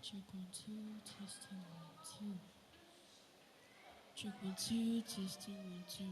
Check 1 2, testing 1 2. Check 1 2, testing 1 2.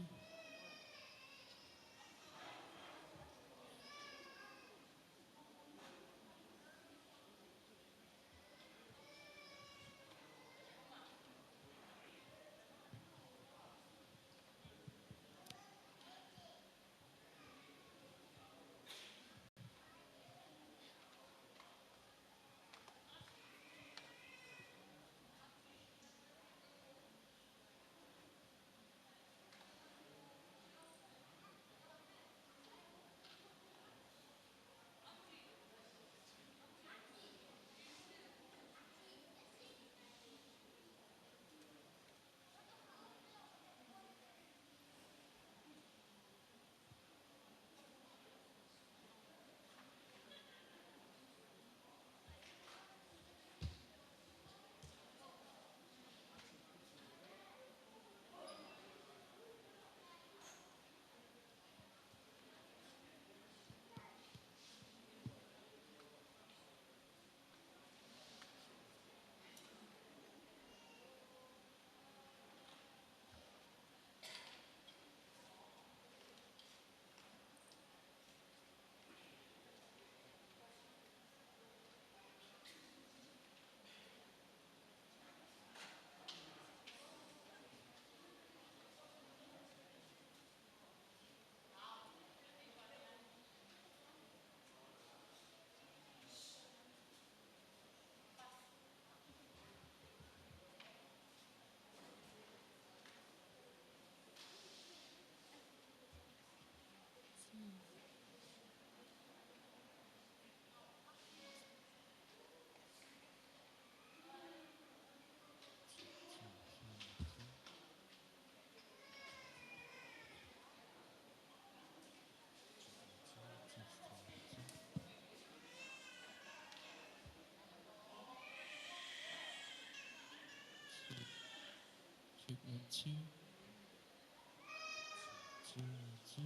Check 1 2. 2 1 2.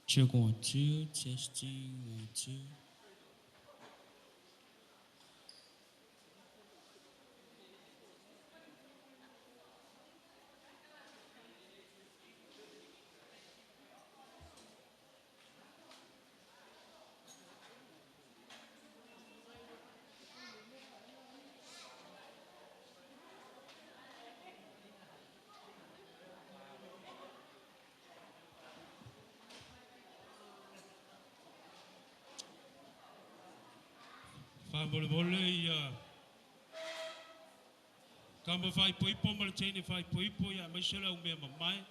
Check 1 2, testing 1 2. Faamolemole ia tama faaipoipo ma le teine faaipoipo ia aemaise le aumea mamae.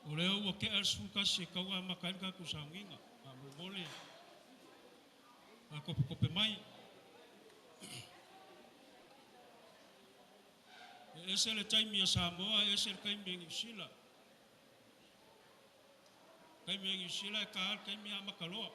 O lea ua tea le 11 e tau amata ai le tatou sauniga. Faamolemole faatopetope mai. E ese le taimi a Samoa, e ese le taimi a Niu Sila. Taimi a Niu Sila e ta lava le taimi amata loa.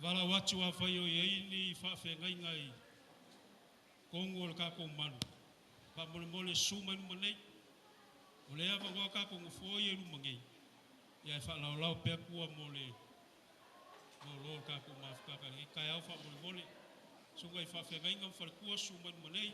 Valaau atu afai o i ai ni faafeagaiga i totonu o le tatou malu, faamolemole susu mai luma nei. O lea e avanoa tatou nofoa ia i luma nei, ia ae faalaolao pea tua mo le malo o le tatou mafutaga i lenei taeao faamolemole. Susuga i faafeagaiga ma faletua, susu mai luma nei.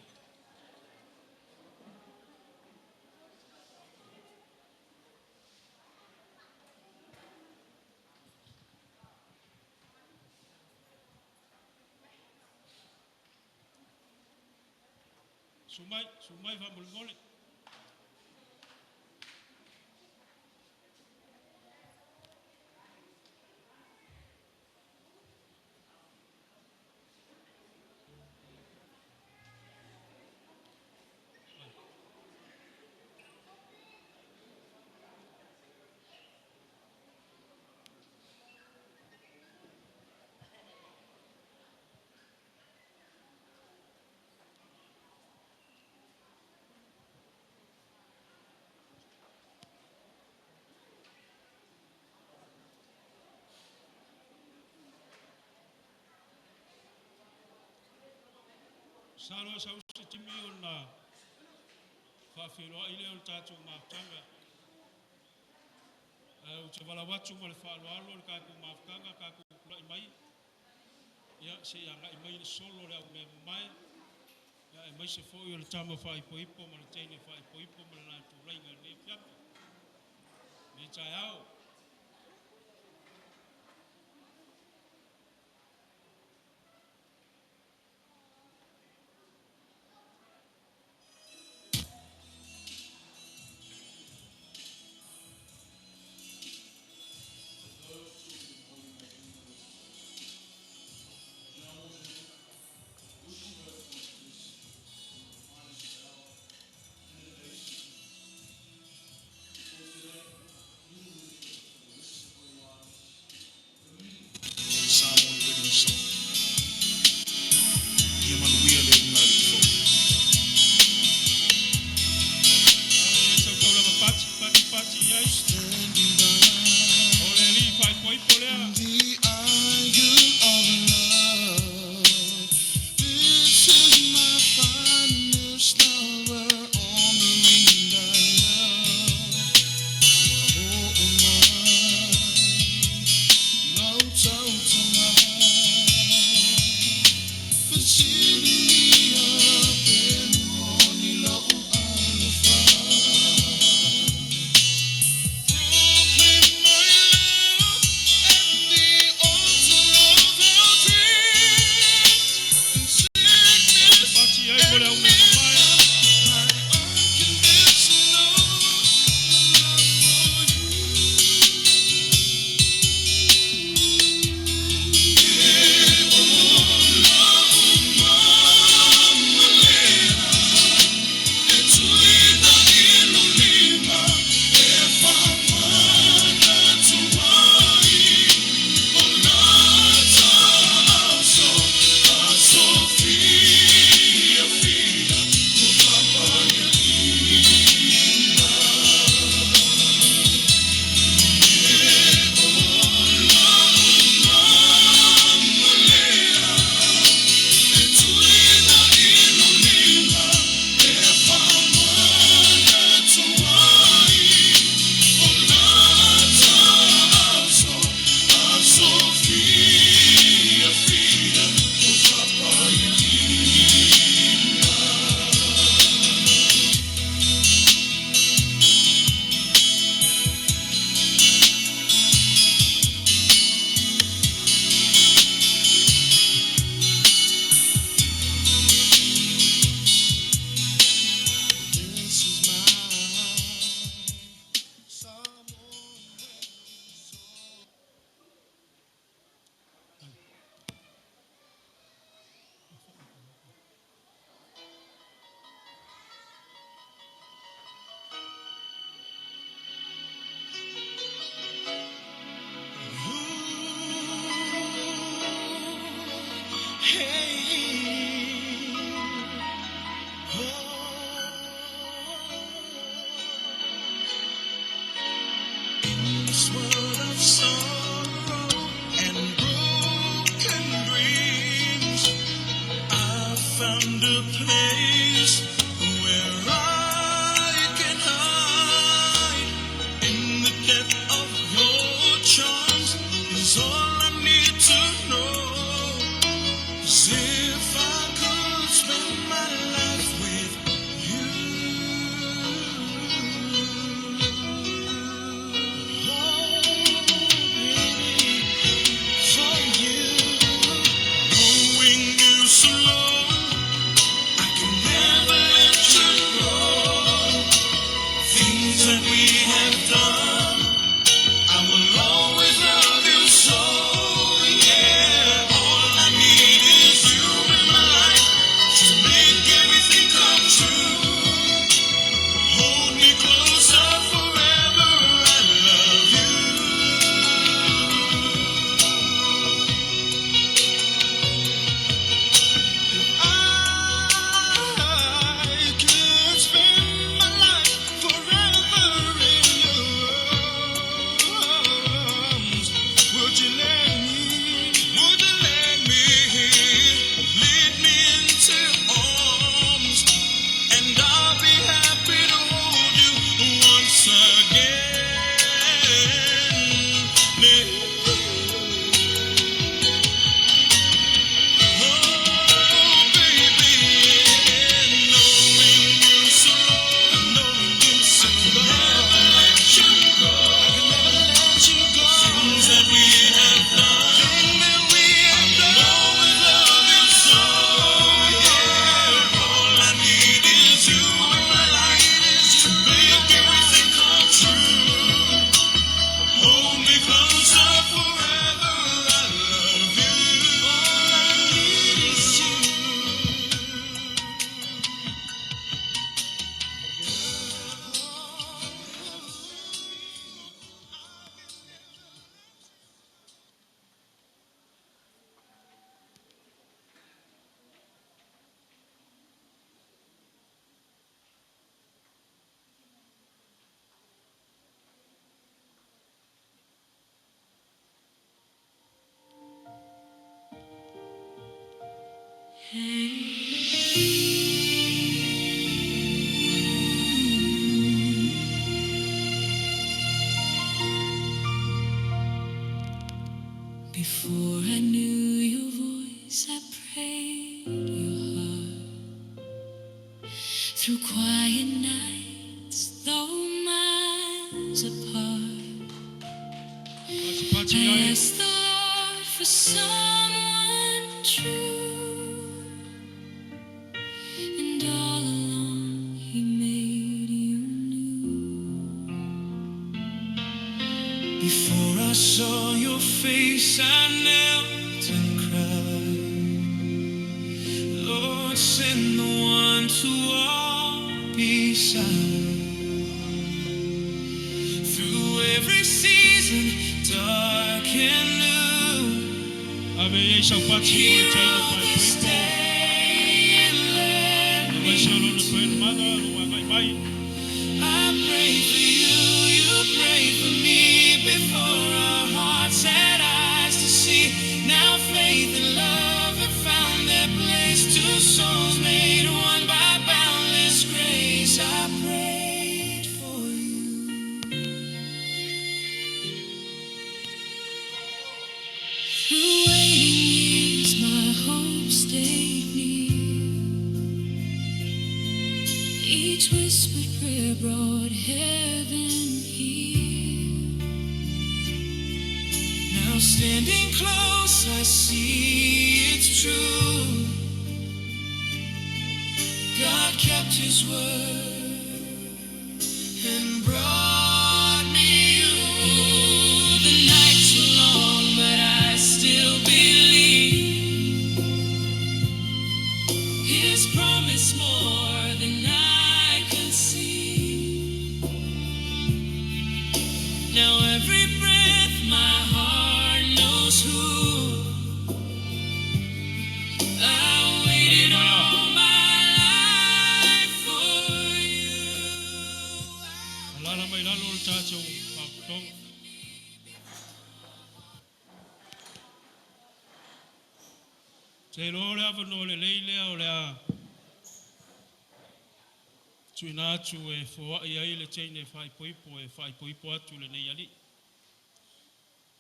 Susu mai, susu mai faamolemole. Masalo sau se taimi ona faafeiloai lea o le tatou mafutaga. Ae ou te valaau atu ma le faaaloalo i le tatou mafutaga, tatou tulai mai, ia, se i agai mai le solo a le au mea mamae, ia, aemaise foi o le tama faaipoipo ma le teine faaipoipo ma le latou aiga i lenei afiafi, lenei taeao. Samoan wedding song. Ia manuia le ulugalii fou. Ale sau taulaga pati, pati, pati i ai. Standing by O le alii faaipoipo lea. the aisle of love. This is my finest hour on the ring I love. Oh, my, lau tautaga. Fesilia pe moni lau alofa. Proclaim my love at the altar of our dreams. In sickness Pati i ai mo le au and mea in mamae. health, my unconditional love for you. This is my Samoan wedding song. Hey, oh. In this world of sorrow and brokenness, Find a place where I can hide in the depth of your charms is all I need to know. 'Cause if I could spend my life with you, oh baby, for you, knowing you so long, I can never let you go. Things that we have done, I will always love you so. Yeah, all I need is you in my life to make everything come true. Hold me closer forever. I love you. I could spend my life forever in your arms. Would you let me? Would you let me? Lead me into your arms, and I'll be happy to hold you once again. Oh, baby, knowing you so long, knowing you so long, never let you go. I can never let you go. Things that we have done, things that we have done, always love you so. Yeah, all I need is you in my life to make everything come true. Hold me closer forever. I love you. All I need is you. Before I knew your voice, I prayed your heart. Through quiet nights, though miles apart, Pasipasi I ai. asked the Lord for someone true, and all along He made you new. Before I saw your face, I knelt and cried. Lord, send the one to walk beside. Through every season, dark and new, Ave ai saupati mo le He teile wrote pai this puipo. day and led Le me mai se lona toe na to. mata, lo wagai mai. I pray for you, you pray for me before our hearts had eyes to see. Now faith and love have found their place. Two souls made one by boundless grace. I prayed for you. Through waiting years, my hope stayed near. Each whispered prayer brought heaven here. Now standing close, I see it's true. God kept his word and brought me you. The nights were long, but I still believe His promise more than I can see. Now every breath, my heart knows who I waited Hallelujah. all my life for you. Alala mai lalo o le tātou whakutonga. Te iloa o le awanoa le lei lea o le a Tuuina atu e foai ai le teine faaipoipo e faaipoipo atu lenei alii.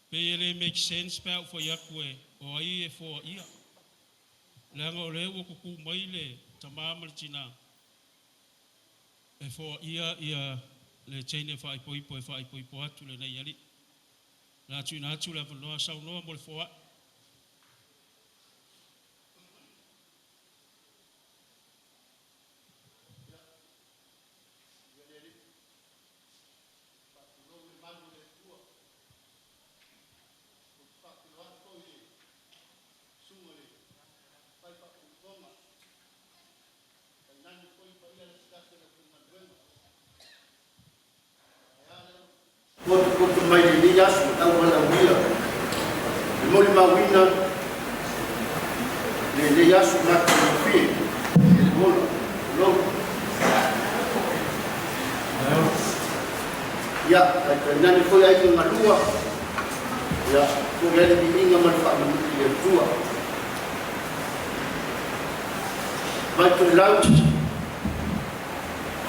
Pei e le make sense pe a ou fai atu e o ai e foaia. Leaga o lea ua tutu mai le tamā ma le tinā e foaia ia le teine faaipoipo e faaipoipo atu lenei alii. O le a tuuina atu le avanoa saunoa mo le foai. Faatulou i le malu o le Atua. Ou te faatulou atu foi i le susuga i le fai faaupuga, tainane foi le paia latalata i le aufaigaluega. Ae a le potopoto mai i lenei aso tauvalaaulia e molimauina lenei aso matagofie e le ola. Tulou. Ia, ae tainane foi aiga galua, ia foi ai le viiga ma le faamanu i le Atua. Mai toelau,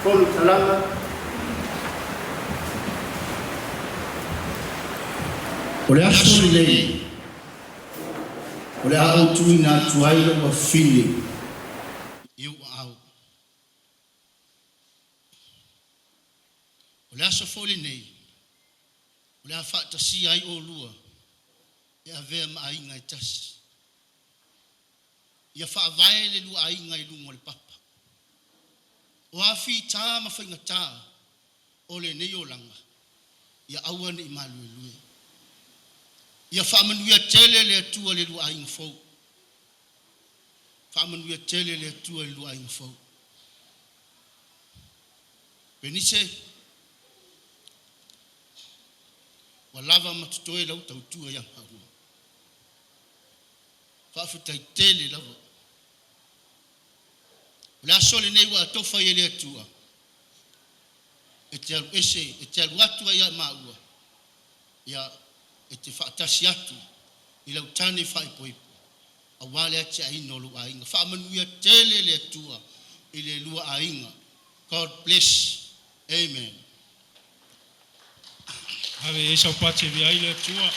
fono talaga, O le aso lenei, o le a ou tuuina atu ai lou afafine i ou aao. O le aso foi lenei, o le a faatasia ai oulua e avea ma aiga e tasi. Ia faavae le lua aiga i luga o le papa. O a fita ma faigata o lenei olaga, ia aua ne i maluelue. Ia faamanuia tele le Atua i le lua aiga fou. Faamanuia tele le Atua i le lua aiga fou. Penise, ua lava ma totoe lau tautua ia maua. Faafetai tele lava. O le aso lenei ua e atofa i ai e le Atua e te alu ese, e te alu atu ai ia maua ia e te faatasi atu i lau tane faaipoipo aua le atiaeina o lou aiga. Faamanuia tele le Atua i le lua aiga. God bless. Amen. Ave i ai sau pati e via ai le Atua.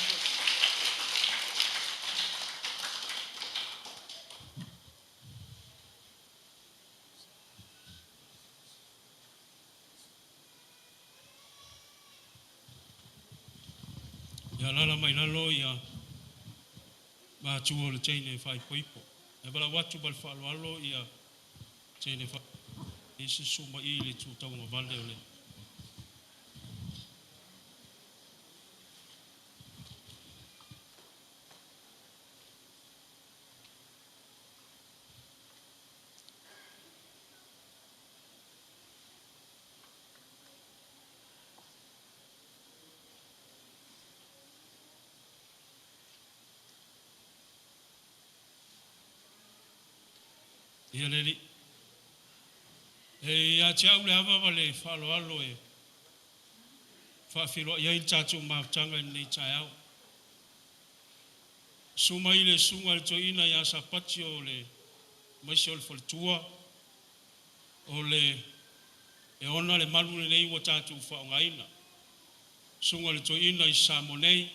Ia alaala mai lalo ia matua o le teine faaipoipo. E valaau atu ma le faaaloalo ia teine faaipoipo i se susu mai i le itu tauagavale o le Ia le alii. E ia te au le ava ma le faaaloalo e faafeiloai ai le tatou mafutaga i lenei taeao. Susu mai le susuga i le toeaina ia Sapati o le aemaise o le faletua o le e ona le malu lenei ua tatou faaaogaina. Susuga i le toeaina i Samoa nei,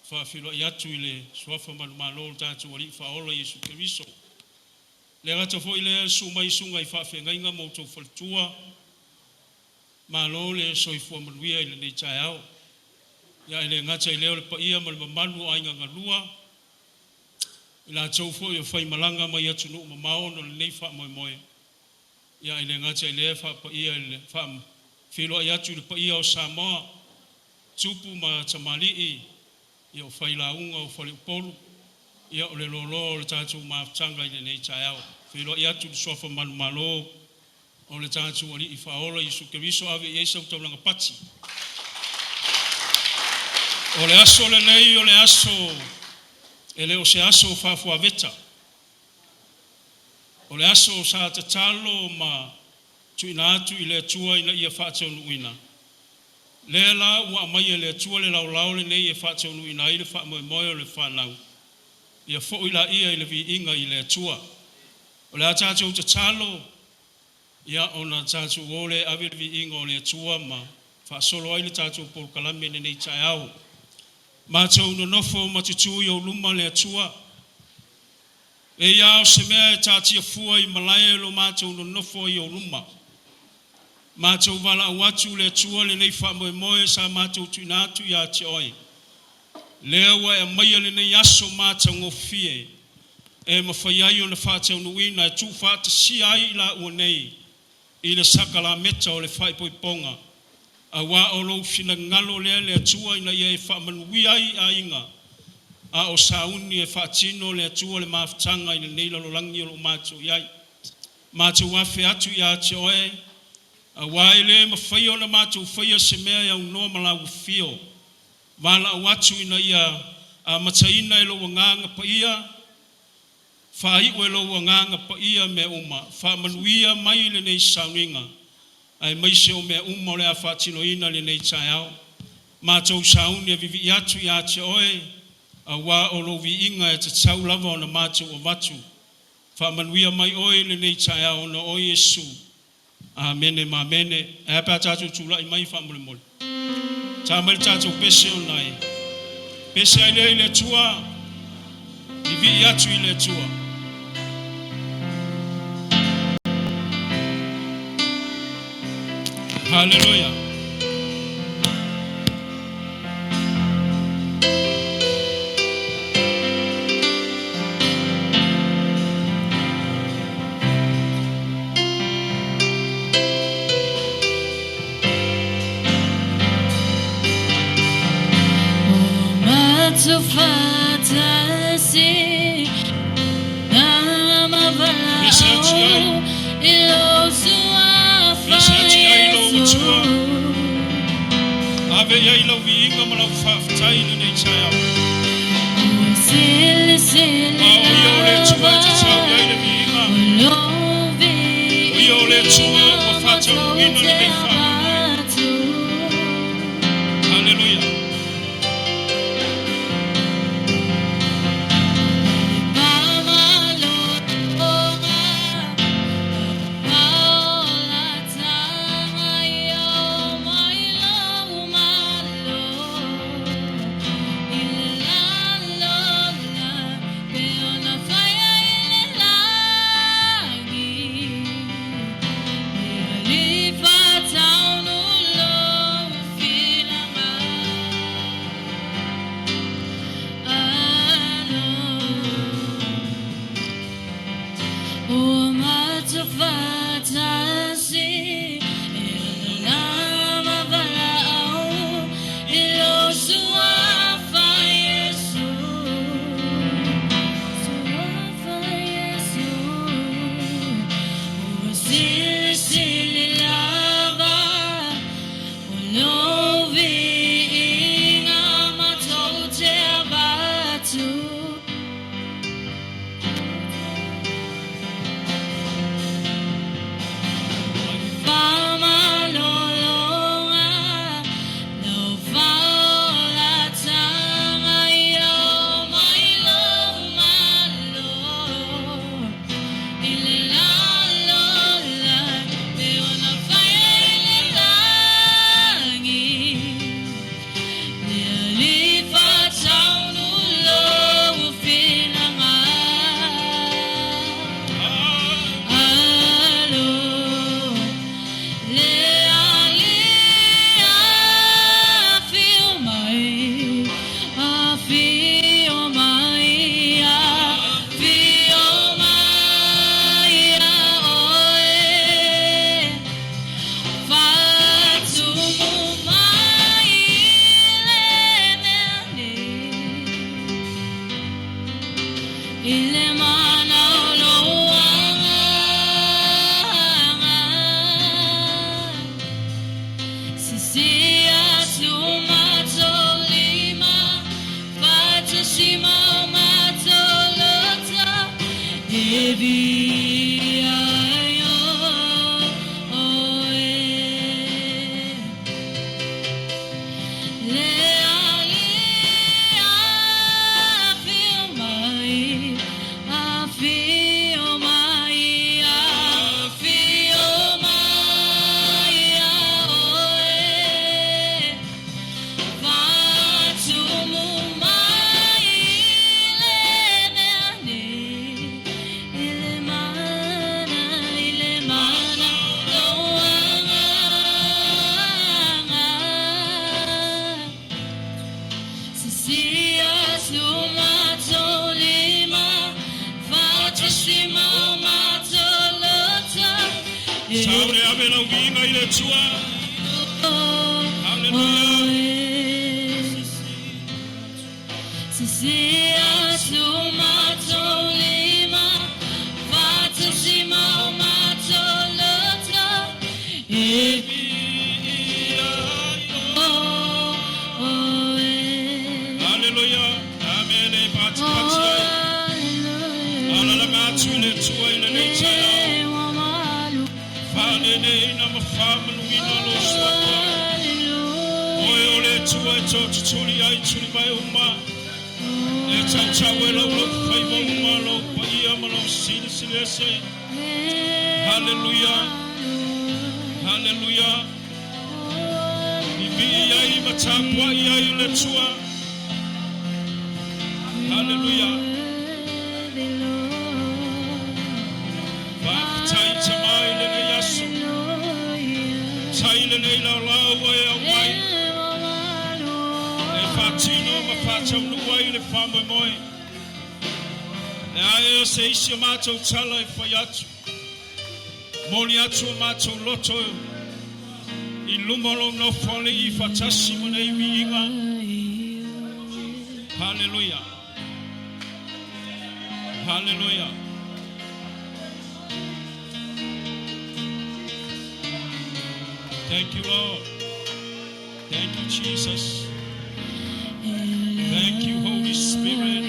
faafeiloai atu i le suafa manumalo o le tatou Alii Faaola Iesu Keriso. Le gata foi lea, susu mai susuga i faafeagaiga ma outou faletua, malo le soifua manuia i lenei taeao. Ia ae le gata i lea o le paia ma le mamalu o aiga galua, i latou foi o faimalaga mai atunuu mamao ona o lenei faamoemoe. Ia ae le gata i lea, faapaia i le faafeiloai atu i le paia o Samoa, tupu ma tamalii, ia o failauga, o faleupolu, ia o le loaloa o le tatou mafutaga i lenei taeao. Feiloai atu i le suafa manumalo o le tatou Alii Faaola Iesu Keriso, ave i ai sau taulaga pati. O le aso lenei o le aso e le o se aso faafuaveta. O le aso sa tatalo ma tuuina atu i le Atua ina ia faataunuuina. Lea la ua aumai e le Atua le laolao lenei e faataunuuina ai le faamoemoe o le fanau. Ia foi laia i le viiga i le Atua. O le a tatou tatalo. Ia ona tatou o lea e ave le viiga o le Atua ma faasolo ai le tatou polokalame i lenei taeao. Matou nonofo ma tutū i ou luma le Atua, e pei lava o se mea e taatia fua i malae lo matou nonofo ai i ou luma. Matou valaau atu le Atua lenei faamoemoe sa matou tuuina atu ia te Oe, lea ua e aumaia lenei aso matagofie e mafai ai ona faataunuuina e tuufaatasia ai i laua nei i le sakalameta o le faaipoipoga, aua o lou finagalo lea le Atua ina ia e faamanuia ai aiga a o sauni e faatino le Atua le mafutaga i lenei lalolagi o lo o matou i ai. Matou afe atu ia te Oe, aua e le mafai ona matou faia se mea e aunoa ma lau afio. Valaau atu ina ia amataina e lou Agaga Paia, faaiu e lou Agaga Paia mea uma. Faamanuia mai lenei sauniga aemaise o mea uma o le a faatinoina i lenei taeao. Matou sauni e vivii atu ia te Oe, aua o lou viiga e tatau lava ona matou avatu. Faamanuia mai Oe i lenei taeao ona o oe Iesu. Amene ma amene. Ae a pe a tatou tulai mai faamolemole. Ta mai le tatou pese ona e pese ai lea i le Atua, vivii atu i le Atua. Haleluia. Pese atu i ai. Pese atu i ai lou Atua. Ave i ai lau viiga ma lau faafetai i lenei taeao. A o ia o le Atua e tatau i ai le viiga. O ia o le Atua ua faataunuuina lenei faamoemoe. Haleluia. Sao le ave lau viiga i le Atua. Haleluia. Haleluia. Amene patipati ai. Alalaga atu i le Atua i lenei taeao. Faaleleiina ma faamanuina lou suafa. Oe o le Atua e tootutuli ai tuli mai uma. E tautau e lau lau faiva uma lou paia ma lou silisili ese. Haleluia. Haleluia. Pipii ai ma tapuai ai le Atua. Haleluia. Faafetai Tamā i lenei aso. Tai lenei laolao ua e aumai. E faatino ma faataunuu ai le faamoemoe. E ae o se isi o matou tala e fai atu. Moli atu o matou loto i luma o lou nofo alii faatasi ma nei viiga. Haleluia. Haleluia. Thank you, Lord. Thank you, Jesus. Thank you, Holy Spirit.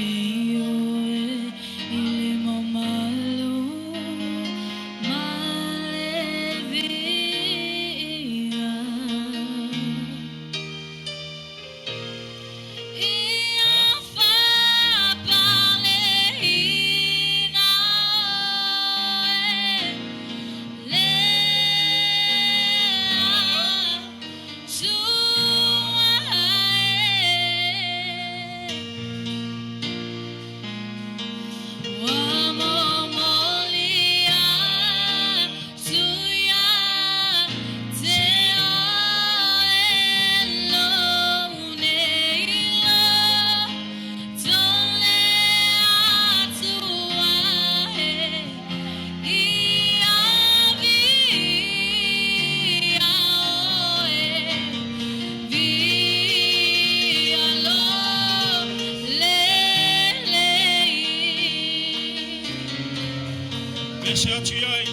Pese atu ai.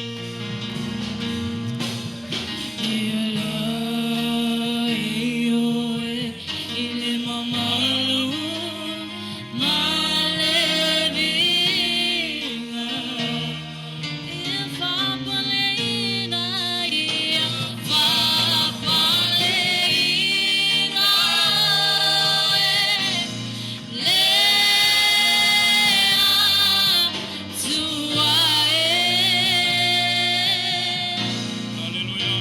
Haleluia.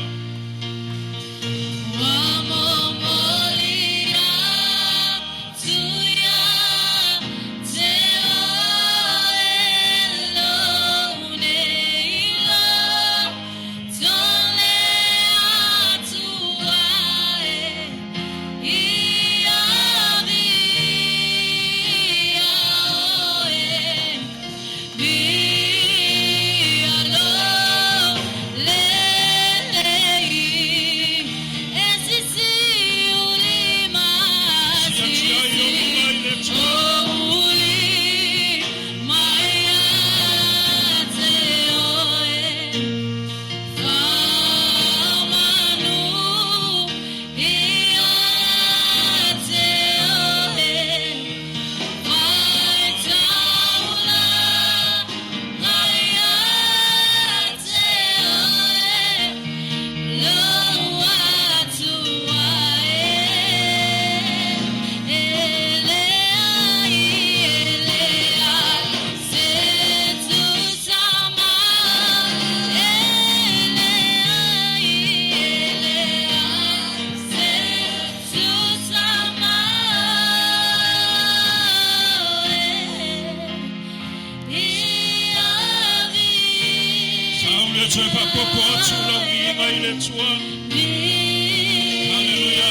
Si atu ai o viiga i le Atua. Sao le Atua e faaopoopo atu lau viiga i le Atua. Haleluia.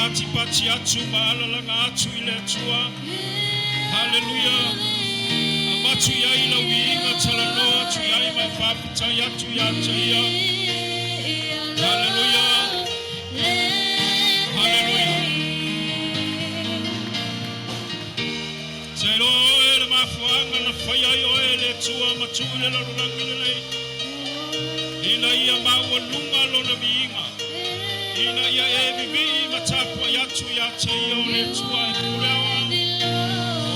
Patipati atu ma alalaga atu i le Atua. Haleluia. Avatu i ai lau viiga, talanoa atu i ai ma e faafetai atu ia te Ia. Haleluia. Haleluia. Te iloa oe le mafuaaga na faia ai oe e le Atua ma tuu i le lalolagi lenei, ina ia maualuga Lona viiga, ina ia e vivii ma tapuai atu ia te Ia o le Atua e pule aoao,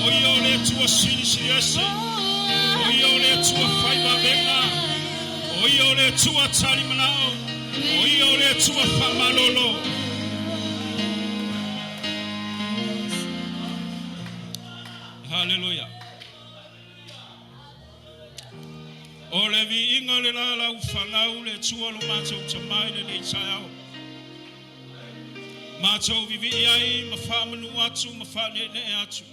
o Ia o le Atua silisili ese, o Ia o le Atua fai vavega, o Ia o le Atua tali manao, o Ia o le Atua faamalolo. Haleluia. O le viiga le la lau fanau le Atua lo matou Tama i lenei taeao. Matou vivii ai ma faamanu atu ma faaneenee atu.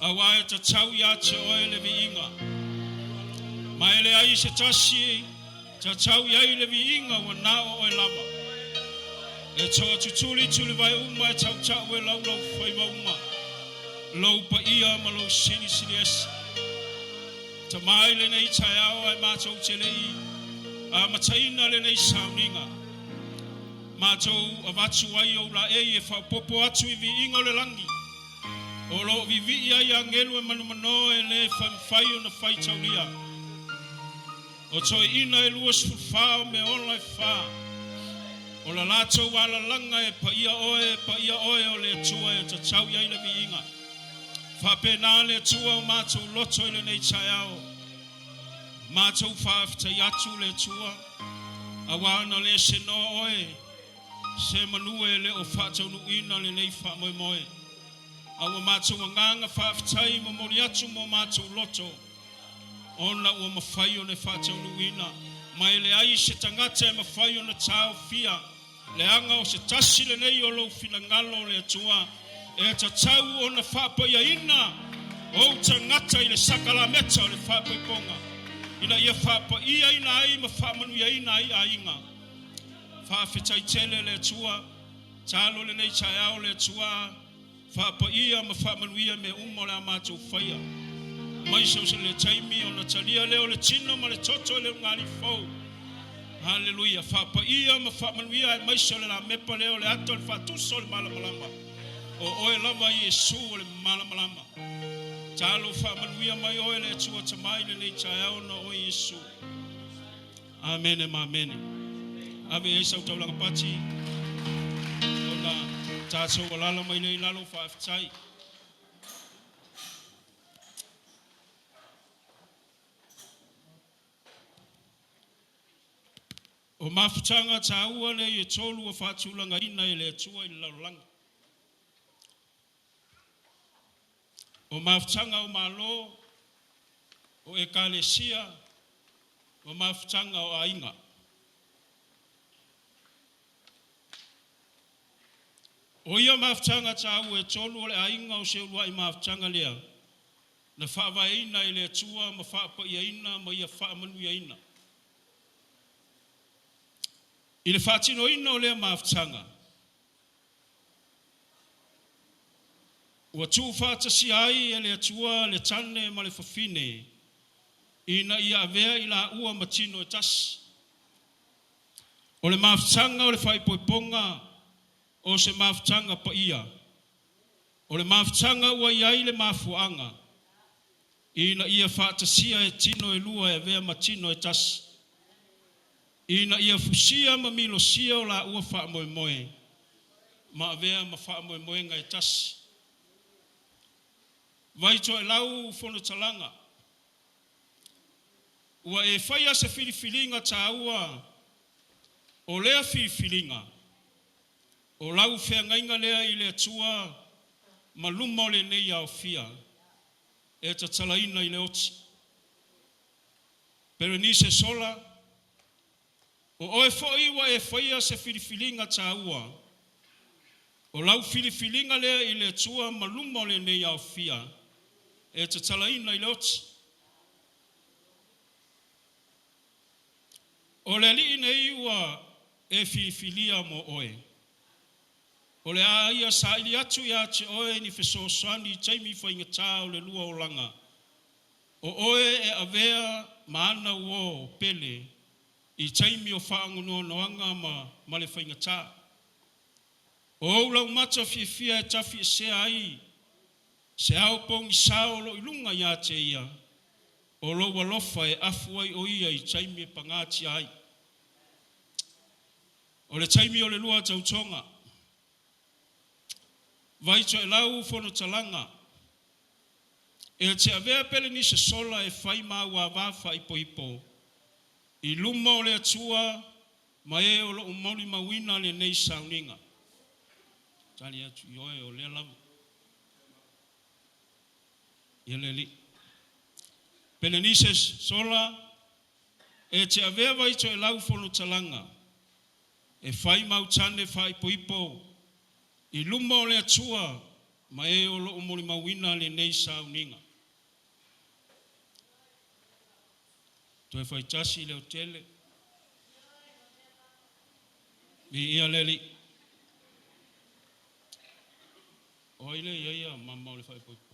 Aua e tatau ia te oe le viiga. Ma e leai se tasi tatau i ai le viiga ua na o oe lava. E toatutuli tulivae uma e tautau e laulau faiva uma. Lou paia ma lou silisili ese. Tama i lenei taeao ae matou te le i amataina lenei sauniga. Matou avatu ai ou laei e faaopoopo atu i viiga o le lagi, o lo o vivii ai agelu e manomano e le mafai ona faitaulia. O toeaiina e 24 o mea ola e fa, o la latou alalaga e paia oe, paia oe o le Atua e tatau i ai le viiga. Faapena le Atua o matou loto i lenei taeao. Matou faafetai atu le Atua, aua na le senoa oe se manu e le o faataunuuina lenei faamoemoe. A ua matou agaga faafetai momoli atu mo matou loto, ona ua mafai ona faataunuuina, ma e leai se tagata e mafai ona taofia, leaga o se tasi lenei o lou finagalo o le Atua e tatau ona faapaiaina ou tagata i le sakalameta o le faaipoipoga, ina ia faapaiaina ai ma faamanuiaina ai aiga. Faafetai tele le Atua, talo lenei taeao le Atua, faapaia ma faamanuia mea uma o le a matou faia. Mai so se le taimi ona talia lea o le tino ma le toto i le ulugalii fou. Haleluia. Faapaia ma faamanuia aemaise o le lamepa lea o le ata o le faatusa o le malamalama. O oe lava Iesu o le malamalama. Talo faamanuia mai oe le Atua Tama i lenei taeao na oe Iesu. Amene ma amene. Ave ai sau taulaga pati ona tatou alala mai lea i lalo faafetai. O mafutaga taua nei e tolu ua faatulagaina e le Atua i le lalolagi. O mafutaga o Malo, o ekalesia, o mafutaga o aiga. O ia mafutaga taua e tolu o le aiga o se uluai mafutaga lea na faavaeina e le Atua ma faapaiaina ma ia faamanuiaina. I le faatinoina o lea mafutaga, ua tuufaatasia ai e le Atua le tane ma le fafine ina ia avea i laua ma tino e tasi. O le mafutaga o le faaipoipoga o se mafutaga paia. O le mafutaga ua i ai le mafuaaga ina ia faatasia e tino e lua e avea ma tino e tasi, ina ia fusia ma milosia o laua faamoemoe ma avea ma faamoemoega e tasi. Vai toelau fonotalaga, ua e faia se filifiliga taua, o lea filifiliga, o lau feagaiga lea i le Atua ma luma o lenei aofia e tatalaina i le oti. Perenise Sola, o oe foi ua e faia se filifiliga taua, o lau filifiliga lea i le Atua ma luma o lenei aofia e tatalaina i le oti. O le alii nei ua e filifilia mo oe. O le a ia saili atu iā te oe ni fesoasoani i taimi faigata o le lua olaga. O oe e avea ma ana uō pele i taimi o faanoanoaga ma le faigata. O ou laumata fiafia e tafiesea ai se ao pogisā o loo i luga iā te ia, o lou alofa e afu ai o ia i taimi e pagatia ai. O le taimi o le lua tautoga, vai toelau fonotalaga, e te avea Pelenise sola e fai ma auavā faaipoipo, i luma o le Atua ma e o loo molimauina lenei sauniga. Tali atu, ioe, o lea lava. Ia le Alii. Pelenise sola, e te avea vai toelau fonotalaga, e fai ma autane faaipoipo, i luma o le Atua ma e o loo molimauina lenei sauniga. Toe faitasi le autele. Viia le Alii. O ai lea e i ai mama o le faaipoipo?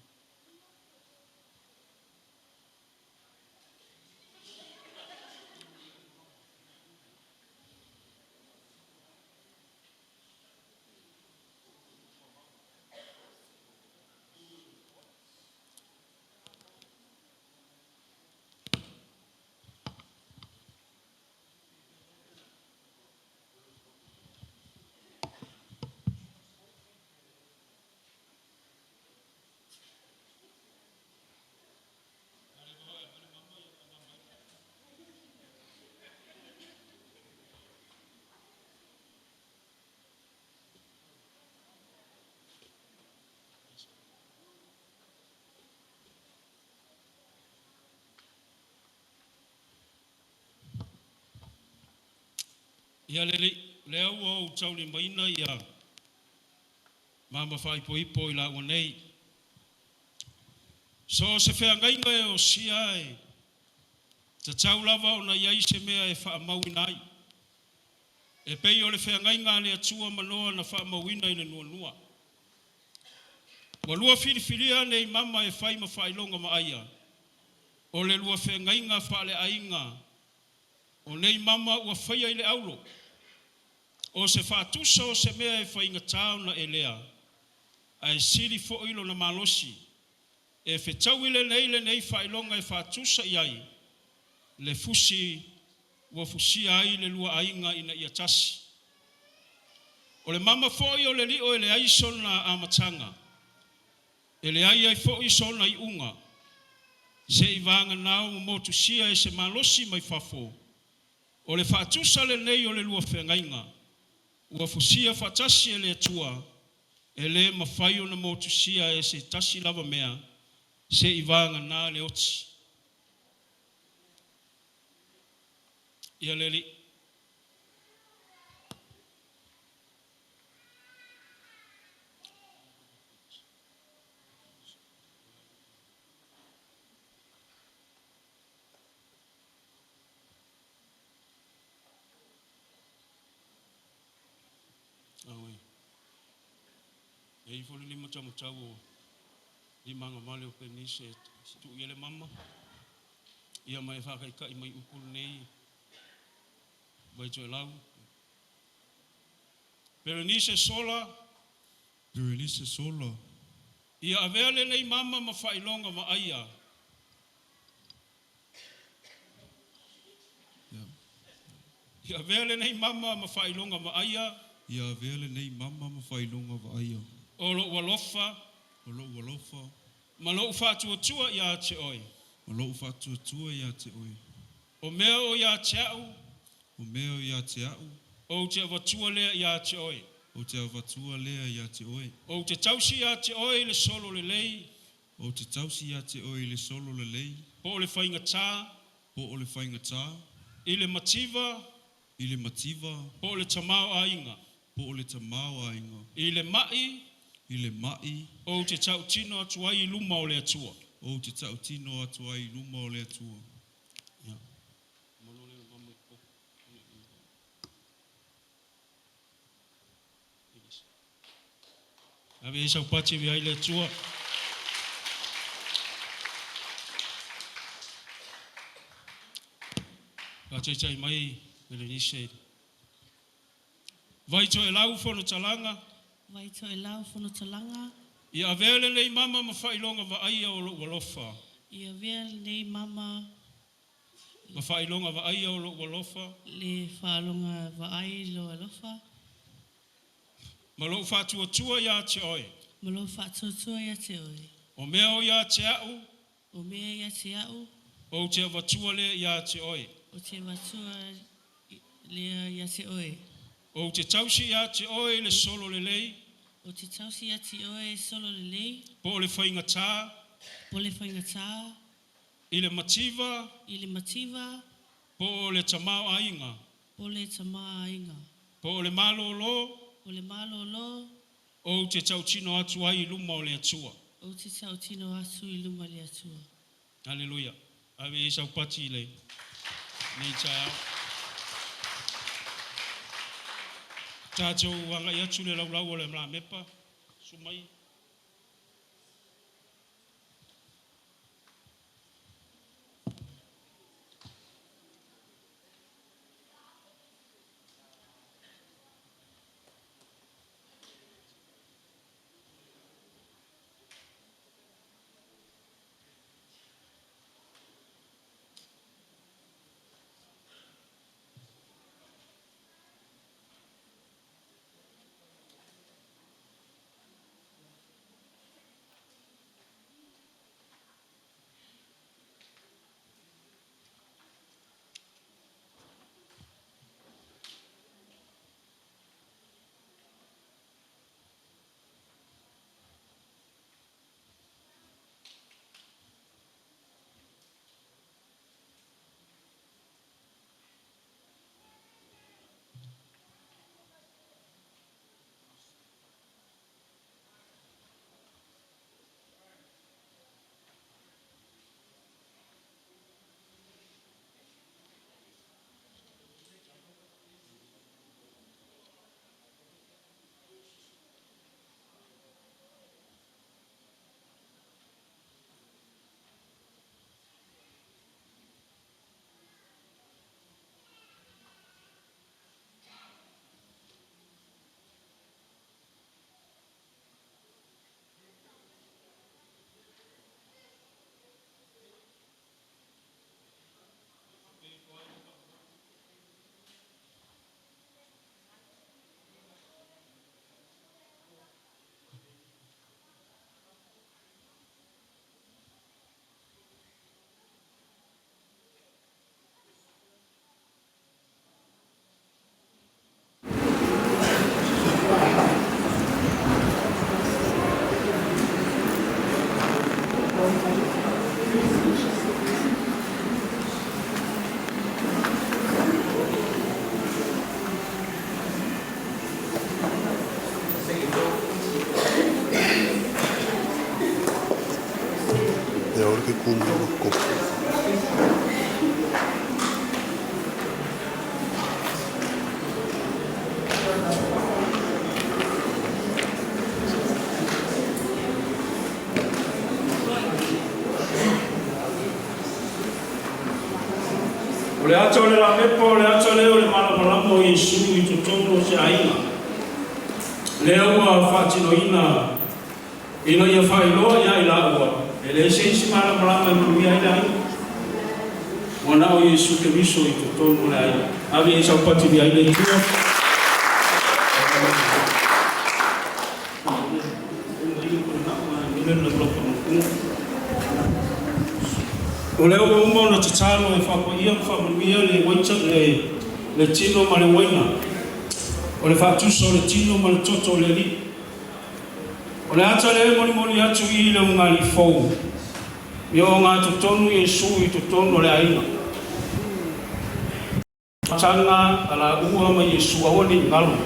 Ia le Alii, lea ua ou taulimaina ia mama faaipoipo i laua nei. So o se feagaiga e osia e tatau lava ona i ai se mea e faamauina ai. E pei o le feagaiga a le Atua ma Noa na faamauina i le nuanua. Ua lua filifilia nei mama e fai ma faailoga vaaia, o le lua feagaiga faaleaiga o nei mama ua faia i le aulo. O se faatusa o se mea e faigata ona elea, ae sili foi lona malosi. E fetaui lelei lenei faailoga e faatusa i ai le fusi ua fusia ai le lua aiga ina ia tasi. O le mama foi o le lio e leai sona amataga, e leai ai foi sona iuga, seivaganao ma motusia e se malosi mai fafo. O le faatusa lenei o le lua feagaiga ua fusia faatasi e le Atua, e le mafai ona motusia e se tasi lava mea, seivagana le oti. Ia le Alii. Auē. E i ai foi le lima taumatau o limagavale o Pelenise e tuu i ai le mama, ia ma e faataitai mai upu lenei vai toelau. Pelenise sola, Berenice Sola, ia avea lenei mama ma faailoga vaaia. Ia avea lenei mama ma faailoga vaaia. Ia avea lenei mama ma faailoga vaaia. O lou alofa. O lou alofa. Ma lou faatuatua iā te oe. Ma lou faatuatua iā te oe. O mea o iā te au. O mea o iā te au. Ou te avatua lea iā te oe. Ou te avatua lea iā te oe. Ou te tausi iā te oe i le solo lelei. Ou te tausi iā te oe i le solo lelei. Po o le faigatā. Po o le faigatā. I le mativa. I le mativa. Po o le tamaoaiga. Po o le tamaoaiga. I le mai. I le mai. Ou te tautino atu ai i luma o le Atua. Ou te tautino atu ai i luma o le Atua. Ia. Malo le mama i po. Ave i ai sau pati e ai le Atua. Faataitai mai Berenice. Vai Toelau Fonotalaga. Vai Toelau Fonotalaga. Ia avea lenei mama ma faailoga vaaia o lou alofa. Ia avea lenei mama. Ma faailoga vaaia o lou alofa. Le faaloga vaai lou alofa. Ma lou faatuatua ia te oe. Ma lou faatuatua ia te oe. O mea o ia te au. O mea ia te au. Ou te avatua lea ia te oe. Ou te avatua lea ia te oe. Ou te tausi ia te oe i le solo lelei. Ou te tausi ia te oe solo lelei. Po o le faigata. Po o le faigata. I le mativa. I le mativa. Po o le tamaoaiga. Po o le tamaoaiga. Po o le malolo. Po o le malolo. Ou te tautino atu ai i luma o le Atua. Ou te tautino atu i luma o le Atua. Aleluia. Ave i ai sau pati i lenei taeao. Tatou agai atu i le laulau o le lamepa. Susu mai. E aole ke ku mai ma kopu. O le ata o le lamepa, o le ata lea o le malamalama o Iesu i totonu o se aiga. Lea ua faatinoina ina ia faailoa ia i laua, e leai se isi malamalama e manuia ai le aiga. Ua na o Iesu Keriso i totonu o le aiga. Ave i ai sau pati i ai le Atua. O lea ua uma ona tatalo e faapaia ma faamanuia le waita, le, le tino ma le uaina, o le faatusa o le tino ma le toto o le Alii. O le ata lea e molimoli atu i le ugali'i fou, ia ogatotonu Iesu i totonu o le aiga. Tanga a laua ma Iesu aua ne i galo.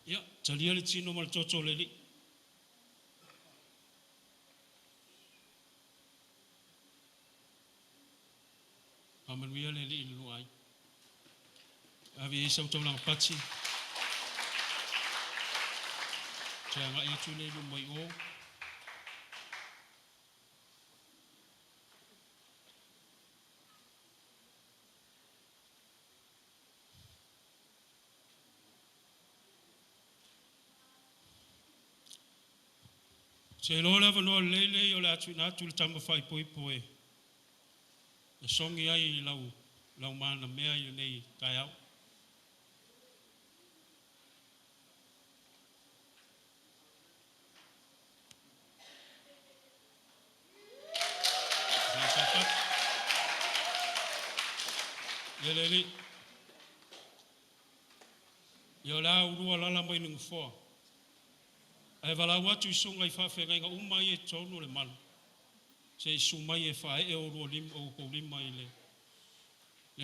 Ia, talia le tino ma le toto o le Alii. Faamanuia le Alii i le lua aiga. Ave i ai sau taulaga pati. Toe agai atu lea i luma i o. Ou te iloa o le avanoa lelei lenei o le a tuuina atu i le tama faaipoipo e sogi ai i lau laumanamea i lenei taeao. Ia le alii, ia o le a oulua alaala mai le Nofoa, ae valaau atu i susuga i faafeagaiga uma ia i totonu o le malu, se i susu mai e faaee outou lima i le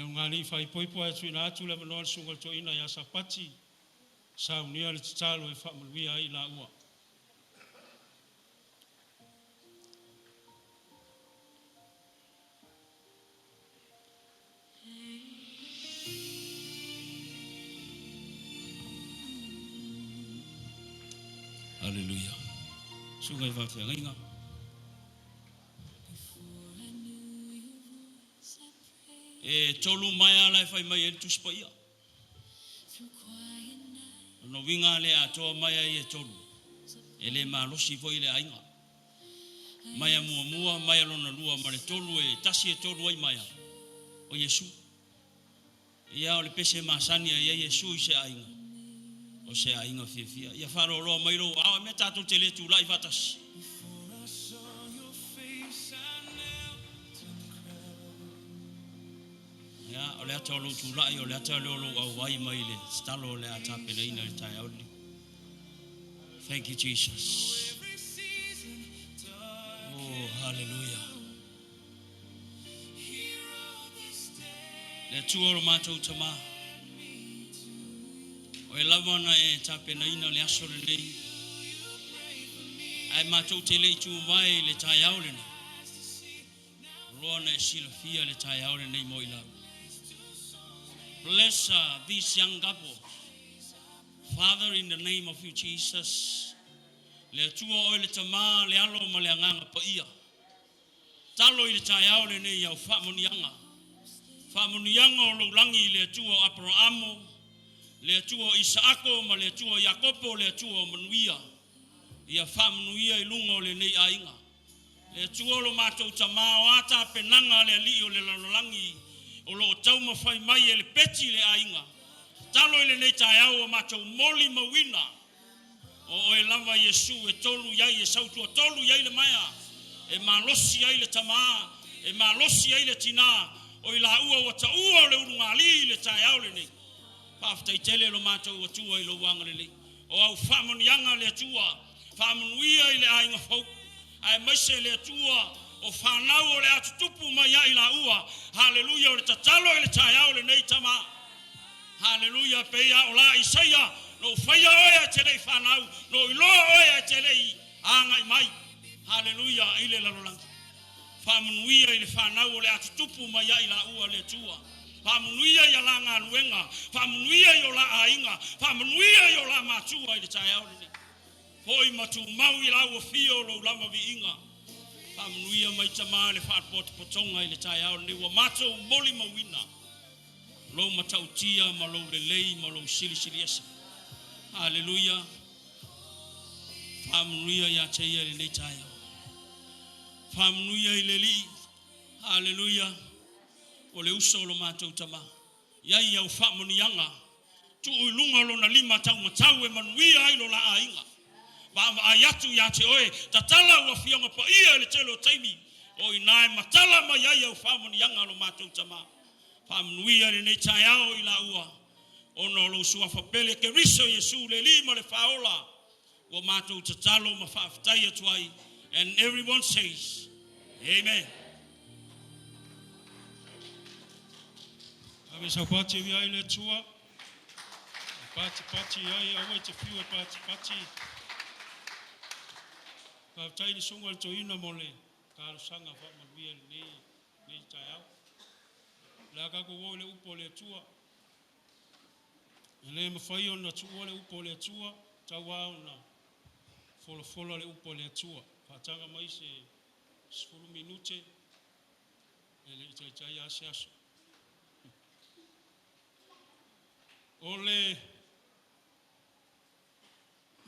ulugalii faaipoipo ae tuuina atu le avanoa i le susuga i le toeaina ia Sapati e saunia le tatalo e faamanuia ai i laua. Aleluia. Susuga i faafeagaiga. E tolu maea la e fai mai ai le Tusi Paia. Lona uiga a le atoa maea ia e tolu, e le malosi foi le aiga. Maea muamua, maea lona lua ma le tolu e tasi e tolu ai maea, o Iesu. Ia o le pese masani a i ai Iesu i se aiga, o se aiga fiafia. Ia faaloaloa mai lou aao, a mea tatou te le tulai faatasi? Ia, o le ata o lou tulai, o le ata lea o lou auai mai le tatalo o le a tapenaina i le taeao lenei. Thank you, Jesus. Oh, hallelujah. Le Atua o lo matou Tama, o e lava na e tapenaina le aso lenei, ae matou te le i tu mai i le taeao lenei, loa na e silafia le taeao lenei mo i lau. Bless this young couple. Father, in the name of you, Jesus, le Atua oe le Tama, le Alo ma le Agaga Paia. Talo i le taeao lenei au faamanuiaga. Faamanuiaga o lou lagi i le Atua o Aperaamo, le Atua o Isaako ma le Atua o Iakopo, le Atua o manuia. Ia faamanuia i luga o lenei aiga. Le Atua o lo matou Tama, o a tapenaga a le Alii o le lalolagi o lo o taumafai mai e lepeti le aiga. Tatalo i lenei taeao ua matou molimauina O oe lava Iesu e tolu i ai, e sautuatolu i ai le maea, e malosi ai le tama, e malosi ai le tina, o i laua ua taua o le ulugalii i le taeao lenei. Faafetai tele lo matou Atua i lou agalelei. O au faamanuiaga le Atua, faamanuia i le aiga fou, aemaise le Atua o fanau o le a tutupu mai ai laua. Haleluia, o le tatalo i le taeao lenei, Tama. Haleluia, pei a o la Isaia, na ou faia oe ae te le i fanau, na ou iloa oe ae te le i agai mai. Haleluia, i le lalolagi. Faamanuia i le fanau o le a tutupu mai ai laua le Atua. Faamanuia i a la galuega, faamanuia i o la aiga, faamanuia i o la matua i le taeao lenei. Foi ma tumau i lau afio o lou lava viiga. Faamanuia mai Tama le faapotopotoga i le taeao lenei ua matou molimauina lou matautia ma lou lelei ma lou silisili ese. Haleluia. Faamanuia ia te ia i lenei taeao. Faamanuia i le Alii. Haleluia. O le uso o lo matou Tama. I ai au faamanuiaga, tuu i luga o lona lima taumatau e manuia ai lo la aiga. Vaavaai atu ia te oe, tatala au Afioga Paia i le tele o taimi, o i ina e matala mai ai au faamanuiaga lo matou Tama. Faamanuia i lenei taeao i laua, ona o lou Suafa pele Keriso Iesu le Alii ma le Faaola, ua matou tatalo ma faafetai atu ai. And everyone says, Amen. Ave sau pati i ai le Atua. Patipati ai, aua e te fiu e patipati. Faafetai i le susuga i le toeaina mo le talosaga faamanuia i lenei, lenei taeao. O le a tatou o i le upu a le Atua. E le mafai ona tuua le upu a le Atua, tau lava ona folafola le upu a le Atua. Faataga mai se 10 minute e le i taitai lava se aso. O le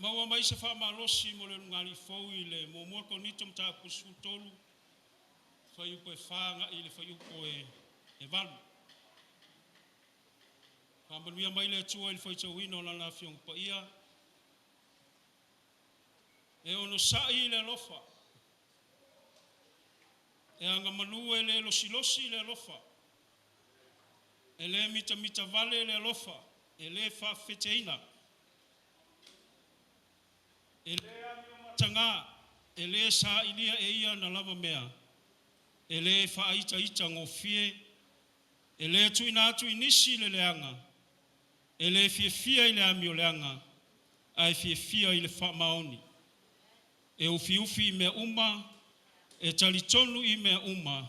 maua mai se faamalosi mo le ulugalii fou i le muamua Korinito mataupu 13, fuaiupu e 4 agai i le fuaiupu e 8. Faamanuia mai le Atua i le faitauina o Lana Afioga Paia. E onosai le alofa, e agamalu e le losilosi le alofa, e le mitamitavale le alofa, e le faafefeteina, e le amiomatagā, e le sailia e ia ana lava mea, e le faaitaitagofie, e le tuuina atu i nisi le leaga, e le fiafia i le amioleaga, ae fiafia i le faamaoni. E ufiufi i mea uma, e talitonu i mea uma,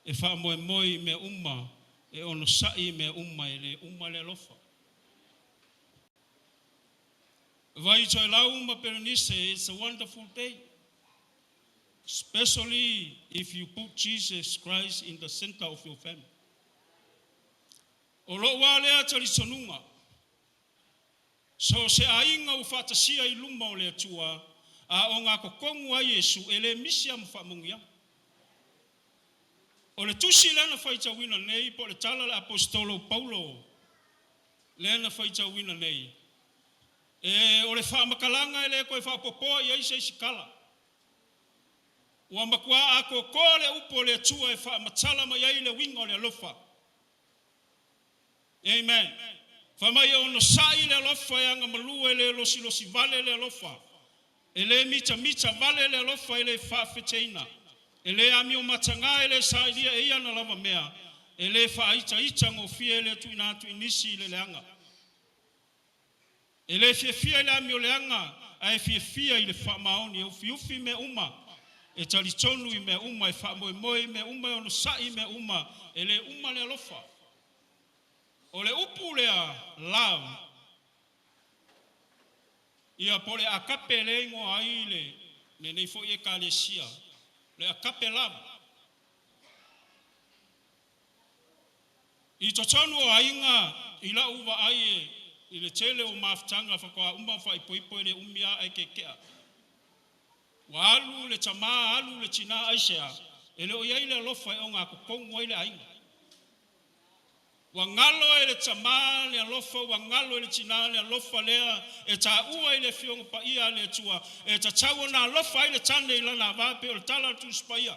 e faamoemoe i mea uma, e onosai i mea uma, e le uma le alofa. Vai Toelau ma Perenise, it's a wonderful day. Especially if you put Jesus Christ in the center of your family. O lou lava lea talitonuga, so o se aiga ua faatasia i luma o le Atua, a o gatotonu ai Iesu, e le misi lava ma faamanuiaga. O le tusi lea na faitauina nei, po o le tala a le Aposetolo o Paulo lea na faitauina nei, e o le faamatalaga e le toe faaopoopoa i ai se isi tala. Ua matua atoatoa le upu a le Atua e faamatala mai ai le uiga o le alofa. Amen. Fai mai e onosai le alofa e agamalu e le losilosi vale le alofa. E le mitamita vale le alofa e le faafeteina. E le amiomatagā e le sailia e ia ana lava mea. E le faaitaitagofie e le tuuina atu i nisi i le leaga. E le fiafia i le amioleaga, ae fiafia i le faamaoni. E ufiufi i mea uma, e talitonu i mea uma, e faamoemoe i mea uma, e onosai i mea uma, e le uma le alofa. O le upu lea, love, ia po o le agape lea e igoa ai le lenei foi Ekalesia, le agape love. I totonu o aiga i lau vaai i le tele o mafutaga faatoa uma ona faaipoipo e le umi lava ae keke'a. Ua alu le tamā alu le tinā aisea? E le o i ai le alofa e ogatotonu ai le aiga. Ua galo e le tamā le alofa, ua galo e le tinā le alofa lea e taua i le Afioga Paia a le Atua, e tatau ona alofa ai le tane i lana avā pei o le tala a le Tusi Paia.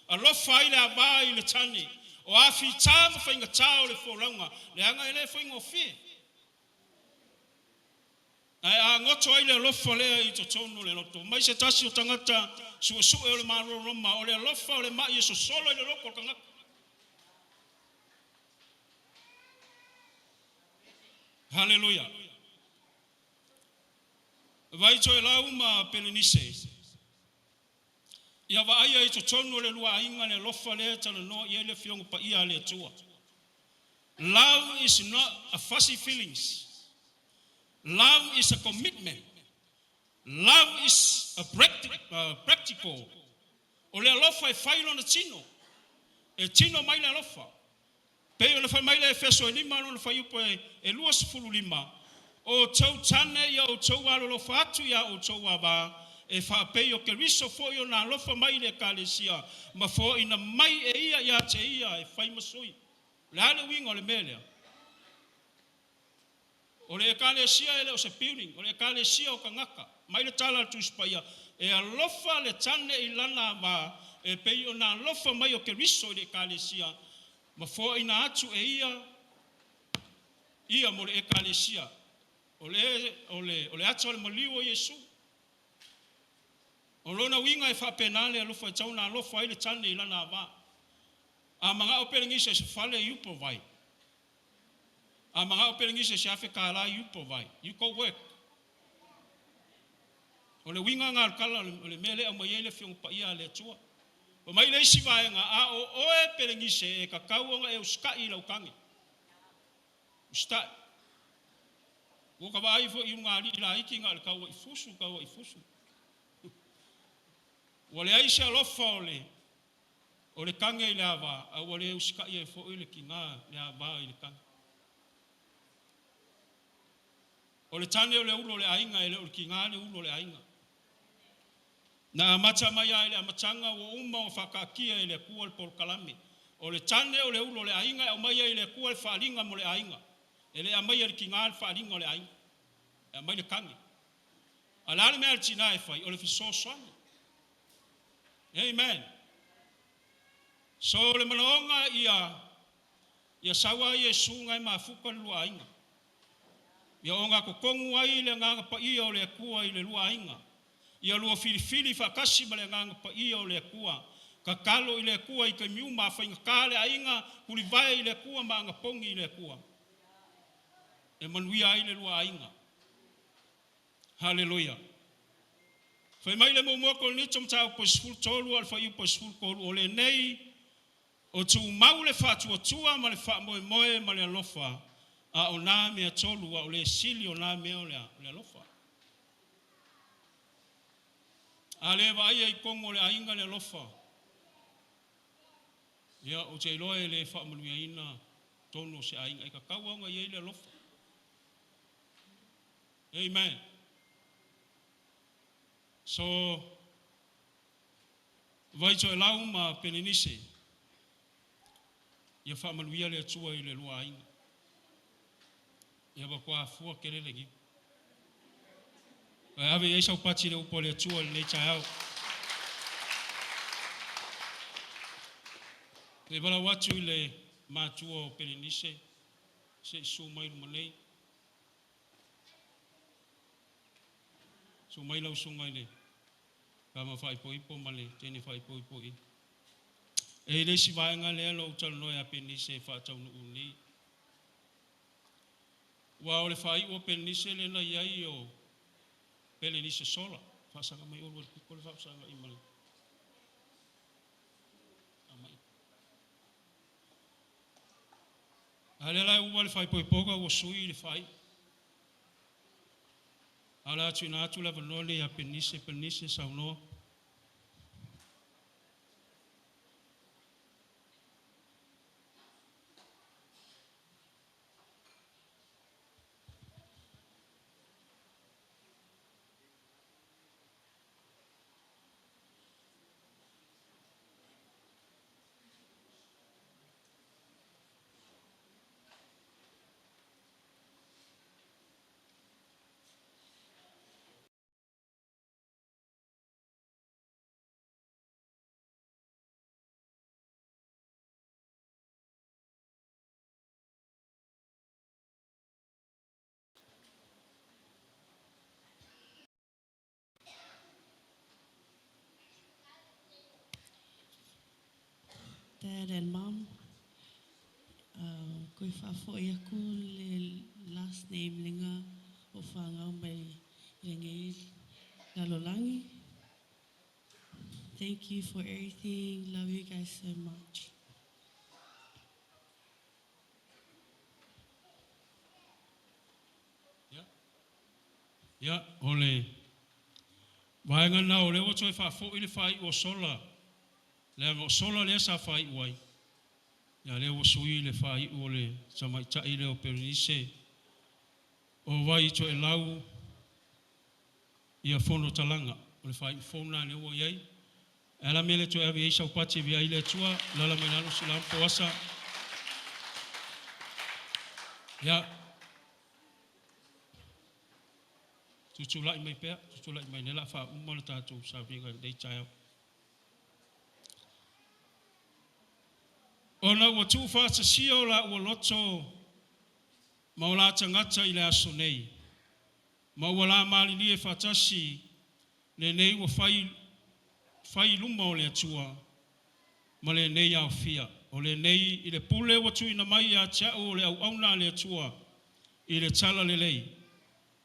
Alofa ai le avā i le tane. O a fitā ma faigatā o le folauga, leaga e le faigofie. Ae a goto ai le alofa lea i totonu o le loto, mai se tasi o tagata suesue o le Malo o Roma, o le alofa o le mai e sosolo i le loto o le tagata. Haleluia. Vai Toelau ma Pelenise. Ia vaaia i totonu o le lua aiga le alofa lea e talanoa i ai le Afioga Paia a le Atua. Love is not a fuzzy feelings. Love is a commitment. Love is a practical. O le alofa e fai lona tino. E tino mai le alofa. Pei ona fai mai le Efeso e 5 lona fuaiupu e 25, O outou tane ia outou alolofa atu iā outou avā, e faapei o Keriso foi ona alofa mai i le Ekalesia ma foaina mai e ia iā te ia e fai ma sui. O le a le uiga o le mea lea? O le Ekalesia e le o se building, o le Ekalesia o tagata. Mai le tala a le Tusi Paia, E alofa le tane i lana avā, e pei ona alofa mai o Keriso i le Ekalesia, ma foaina atu e ia ia mo le Ekalesia. O le, o le, o le ata o le maliu o Iesu. O lona uiga e faapena le alofa e tatau ona alofa ai le tane i lana avā. A manao Pelenise i se fale, you provide. A manao Pelenise i se $1,000, you provide. You go work. O le uiga lena o le tala o le mea lea e aumai ai le Afioga Paia a le Atua. Fai mai le isi vaega, a o oe Pelenise e tatau ona e usitai i lau tane. Usitai. Ua ta vaai foi i ulugalii laiti na o le tauaifusu, tauaifusu. Ua leai se alofa o le o le tane i le ava, a ua le usitai ai foi le tina le ava i le tane. O le tane o le ulu o le aiga, e le o le tina le ulu o le aiga. Na amata mai lava i le amataga ua uma ona faataatia e le Atua le polokalame. O le tane o le ulu o le aiga e aumai ai e le Atua le faaaliga mo le aiga. E le aumaia e le tina le faaaliga o le aiga, e aumai le tane. A o le a le mea a le tina e fai? O le fesoasoani. Amen. So o le manaoga ia ia sau lava Iesu na e mafuta le lua aiga. Ia ogatotonu ai le Agaga Paia o le Atua i le lua aiga. Ia lua filifili faatasi ma le Agaga Paia o le Atua. Tatalo i le Atua i taimi uma, a faigata le aiga, tulivae i le Atua ma anapogi i le Atua e manuia ai le lua aiga. Haleluia! Fai mai le Muamua Korinito Mataupu e 13 a o le Fuaiupu e 13, O lenei o tumau le faatuatua ma le faamoemoe ma le alofa, a o na mea tolu, a o le sili o na mea o le a? O le alofa. A le vaaia i totonu o le aiga le alofa, ia, ou te iloa e le faamanuiaina totonu o se aiga. E tatau lava ona i ai le alofa. Amen. So, Vai Toelau ma Pelenise, ia faamanuia le Atua i le lua aiga. Ia matua afua tele le niu. Ae ave i ai sau pati i le upu a le Atua i lenei taeao. E valaau atu i le matua o Pelenise, se i susu mai i luma nei. Susu mai lau susuga i le Tama faaipoipo ma le teine faaipoipo i. E i le isi vaega lea na ou talanoa ia Penise e faataunuu nei. Aua o le faaiu o Penise lea na i ai o Pelenise Sola. Faasaga mai oulua i le pito le faafesaga'i ma le amai. A lea la e ua le faaipoipoga ua sui le faaiu. Ae o le a tuuina atu le avanoa lenei ia Penise. Penise, saunoa. Dad and Mom, koe faafoi aku le last name lenga o whangau mai lenei lalolagi. Thank you for everything. Love you guys so much. Ia, o le vaega lena o lea ua toe faafoi le faaiu o Sola, leaga o Sola lea sa faaiu ai, ia lea ua sui le faaiu o le tamaitai lea o Perenise, o Vai Toelau ia Fonotalaga, o le faaiu fou lena lea ua i ai. E a la mea e le toe ave i ai sau pati e via ai le Atua, lala mai lalo Sila ma Poasa. Ia, tutulai mai pea, tutulai mai, lea o le a faauma le tatou sauniga i lenei taeao. Ona ua tuufaatasia o la ua loto ma o la tagata i le aso nei, ma ua la malilie faatasi lenei ua fai fai i luma o le Atua ma lenei aofia, o lenei i le pule ua tuuina mai ia te a'u o le auauna a le Atua. i le Talalelei,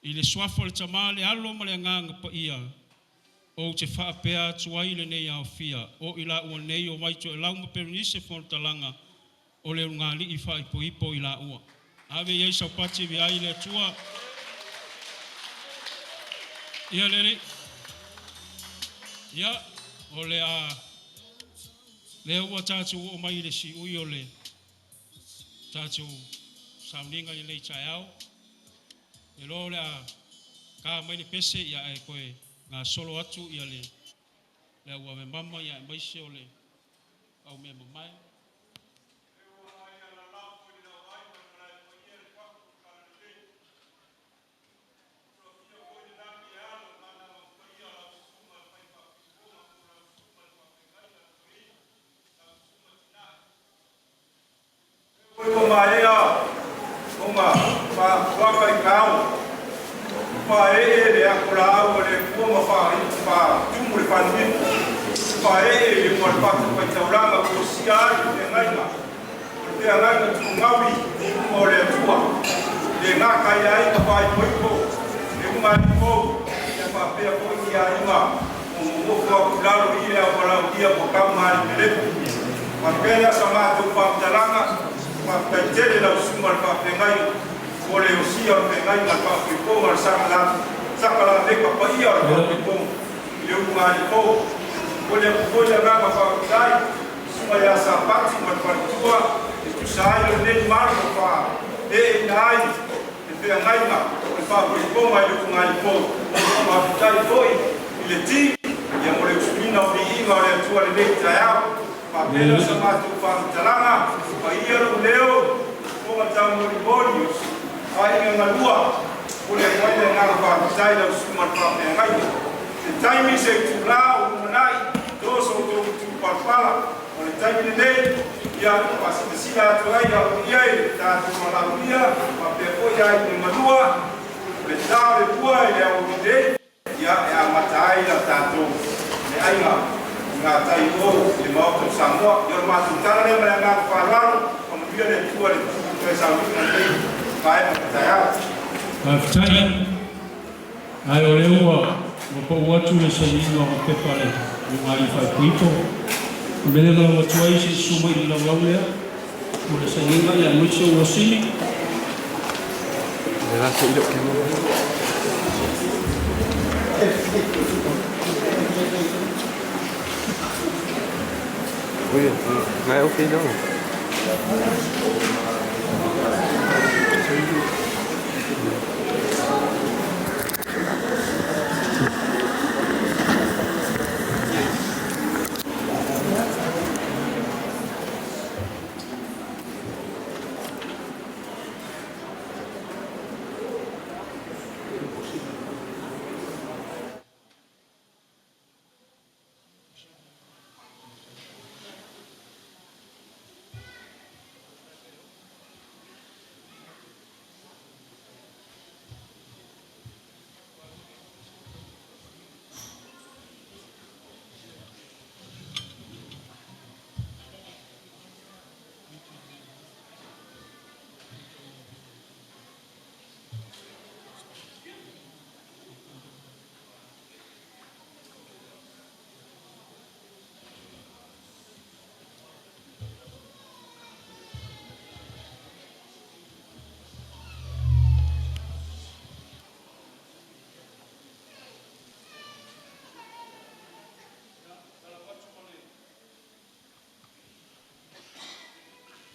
i le suafa o le Tama, le Alo ma le Agaga Paia, ou te faapea atu ai i lenei aofia, o i laua nei o Vaitoelau ma Perenise Fonotalaga, o le ulugalii faaipoipo o i laua. Ave i ai sau pati e viia ai le Atua. Ia le alii. Ia, o le a lea ua tatou oo mai i le siui o le tatou sauniga i lenei taeao. E loa o le a ka mai le pese ia ae toe gasolo atu ia le le auavemama ia aemaise o le aumea mamae. Ua maea ona faafuaka i taao, faaee le atolaau a le Atua ma faatumu le fanuipu, faaee i luga o le fatafaitaulaga ua osia ai le feagaiga, o le feagaiga tuugaui i luma o le Atua, e le gata i aiga faaipoipo, le ulugalii fou, ia faapea foi ni aiga ua nonofo atu i lalo i le auvalaaulia ua tau malepelepe. Faapea lea sa matou faamatalaga, faafetai tele lau susuga i le faafeagaiga mo le osia o le feagaiga le faafoefoga o le sakalameta paia o le faafoefoga i le ulugalii fou. Momoli atu foi le agaga faafetai i susuga ia Sapati ma le faletua e tusa ai o lenei malu ua faaeeina ai le feagaiga o le faafoefoga i le ulugalii fou. Faafetai foi i le team ia mo le usuina o viiga o le Atua i lenei taeao. Faapea sa matou faamatalaga, paia lou leo, fofoga taumolimoli, aiga galua, momoli atu ai le agaga faafetai i lau susuga i le faafeagaiga. Se taimi se itula o lumanai, to so outou matupalapala, o le taimi lenei, ia faasilasila atu ai aloaia i le tatou valaaulia, faapea foi aiga galua, o le ta o le 2 i le aoauli nei, ia e amata ai la tatou meaiga i gatai o i le Maota o Samoa. Ia o le matou tala lea ma le agaga faaaloalo, faamanuia le Atua i le toe sauniga i lenei vaega o le taeao. Faafetai. Ae o lea ua ua pau atu le sainiga o pepa a le ulugalii faaipoipo. O le mea lea e valaau atu ai se i susu mai i le laulau lea mo le sainiga aemaise o Uasini.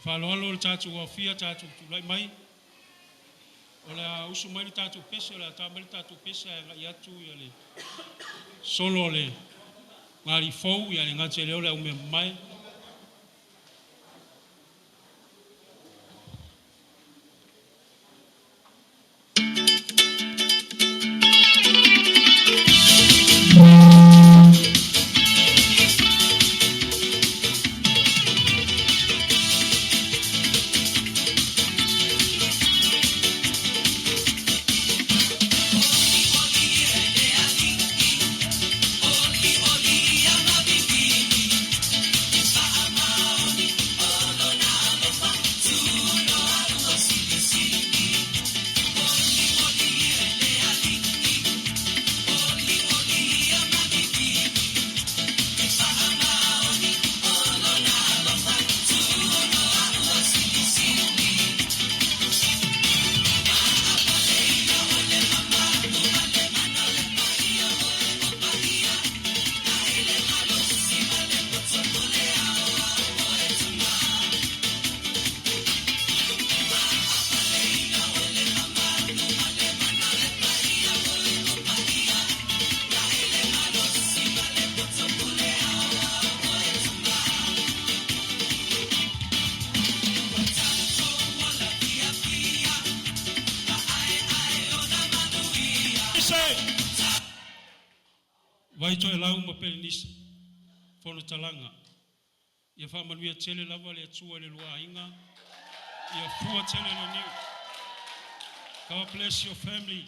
Faaaloalo le tatou aofia tatou tulai mai. O le a usu mai le tatou pese, o le a ta mai le tatou pese ae agai atu ia le solo a le ulugalii fou ia le gata i lea o le aumea mamae. Vai Toelau ma Pelenisa Fonotalaga. Ia faamanuia tele lava le Atua i le lua aiga. Ia fua tele le niu. God bless your family.